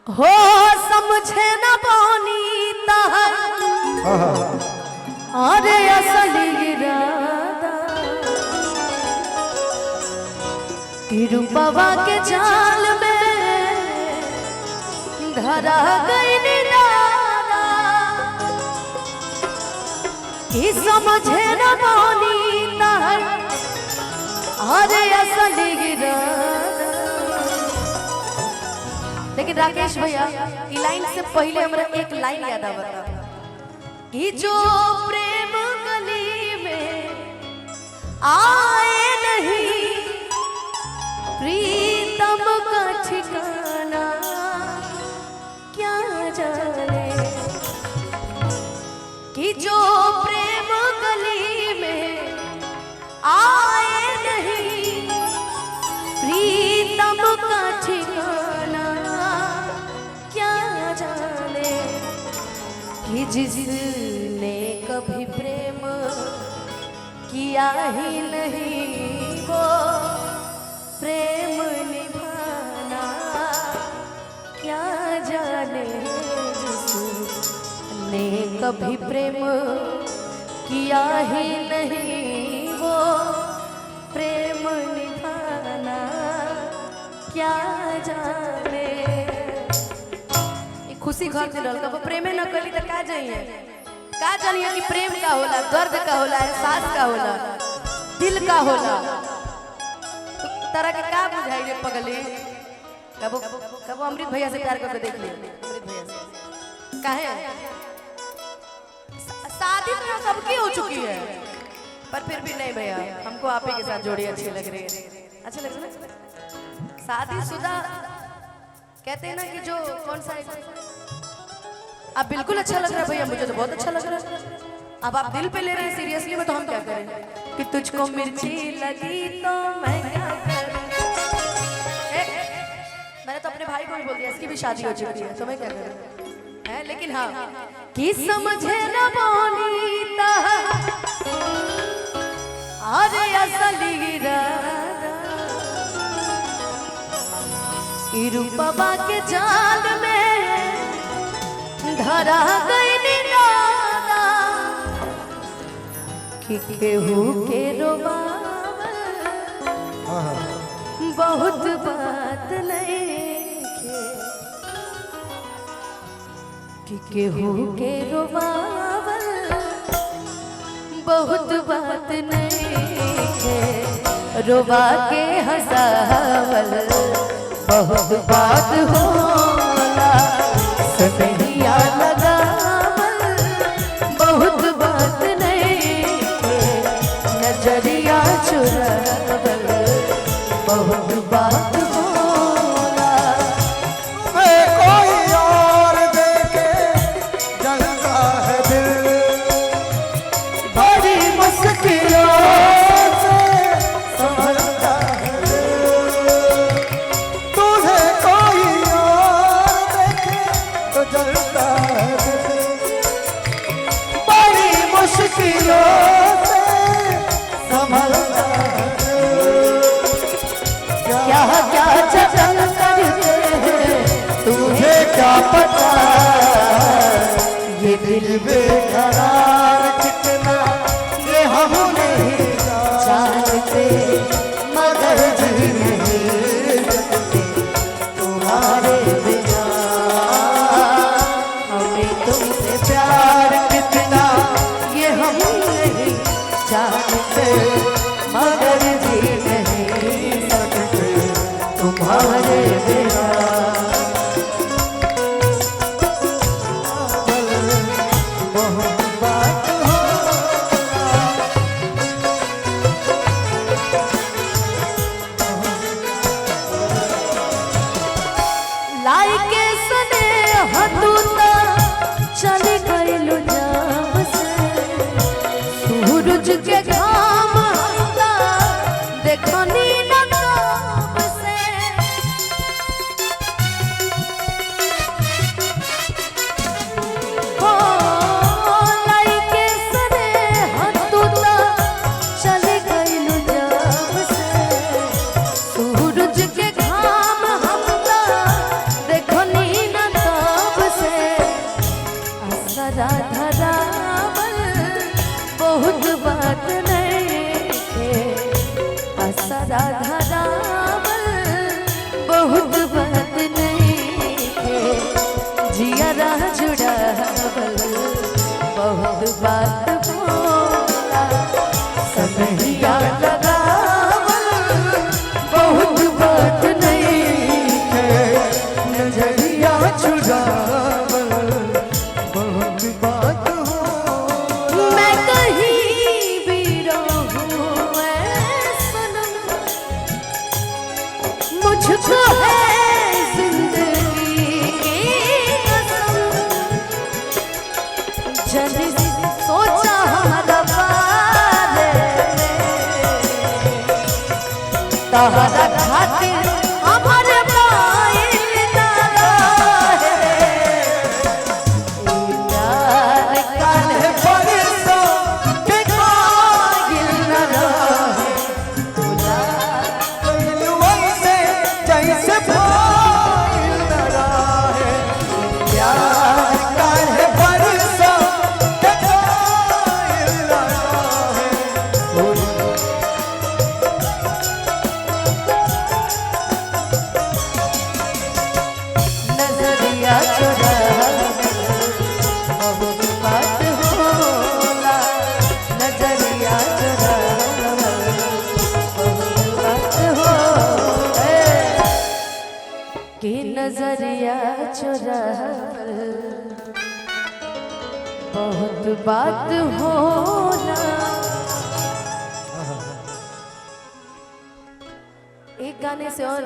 हो समझे न बोनी तहर अरे असली इरादा कि रूपवा के जाल में धरा गई दादा कि समझे न बोनी तहर अरे असली इरादा। लेकिन राकेश भैया ई लाइन से पहले हमरा एक लाइन याद आवता कि जो प्रेम गली में आए नहीं प्रीतम का ठिकाना क्या जाने कि जो प्रेम गली में आए नहीं प्रीतम का ठिकाना क्या जाने कि जिसने कभी प्रेम किया ही नहीं वो प्रेम निभाना क्या जाने जिसने कभी प्रेम किया ही नहीं वो प्रेम निभाना क्या जाने ई खुशी घर से रहल कबो प्रेमे न करी त का जाइए का जानिए कि प्रेम का होला, दर्द का होला, एहसास का होला, दिल का होला। तो तारा के का बुझाई रे पगली। कबो कबो अमृत भैया से प्यार करके देख ले। अमृत भैया से काहे शादी तो यहाँ सबकी हो चुकी है पर फिर भी नहीं भैया हमको आप ही के साथ जोड़ी अच्छी लग रही है। अच्छा लग रहा है शादी शुदा कहते हैं ना कि जो कौन सा आप बिल्कुल अच्छा लग रहा है भैया, मुझे तो बहुत अच्छा लग रहा है। अब आप दिल पे ले रहे हैं सीरियसली में तो हम क्या करें कि तुझको मिर्ची लगी तो मैं क्या करूं। ए, मैंने तो अपने भाई को भी बोल दिया इसकी भी शादी हो चुकी है तो मैं क्या करूं है। लेकिन हाँ कि समझे न बोनीता अरे असली इरादा ई रूपवा के जाल में धरा गई दादा कि केहू के रोबावल बहुत बात नहीं कि केहू के रोबावल बहुत बात नहीं रोबा के हंसावल बहुत बात होला सनहिया लगावल बहुत बात नहीं नजरिया चुरावल बहुत बात होला। तुम्हें कोई और देखे जलता है दिल बड़ी मुश्किलों से संभलता है दिल। तुझे कोई और देखे तो जलता है दिल बड़ी मुश्किलों से संभलता है दिल। क्या क्या जतन करते हैं तुझे क्या पता ये दिल बेकरार कितना ये हम नहीं जानते मगर जी नहीं सकते तुम्हारे बिना। हमें तुमसे प्यार कितना ये हम नहीं जानते मगर जी नहीं सकते तुम्हारे बिना। बहुत बात हो लाई के सने हतूता चल गइलु जाम से सूरज के घाम हमका देखनी न काब से हो लाई के सने हतूता चल गइलु जाम से सूरज के घाम हमका देखनी न नजरिया चुरावल बहुत बात हो। मैं कहीं भी रहूं ऐ सनम, मुझको है जिंदगी की कसम। जन सोचा हमारा बारे में, तहरा खातिर हमारे माइल ना रहे। प्यार काल्हे परसों के कागिल न रहे। गइल वैसे जैसे भइल न रहे। प्यार काल्हे परसों के गइल न रहे। नजरिया चुरा बहुत बात होला, नजरिया चुरा बहुत बात हो कि नजरिया चुरा बहुत बात होला। एक गाने से और।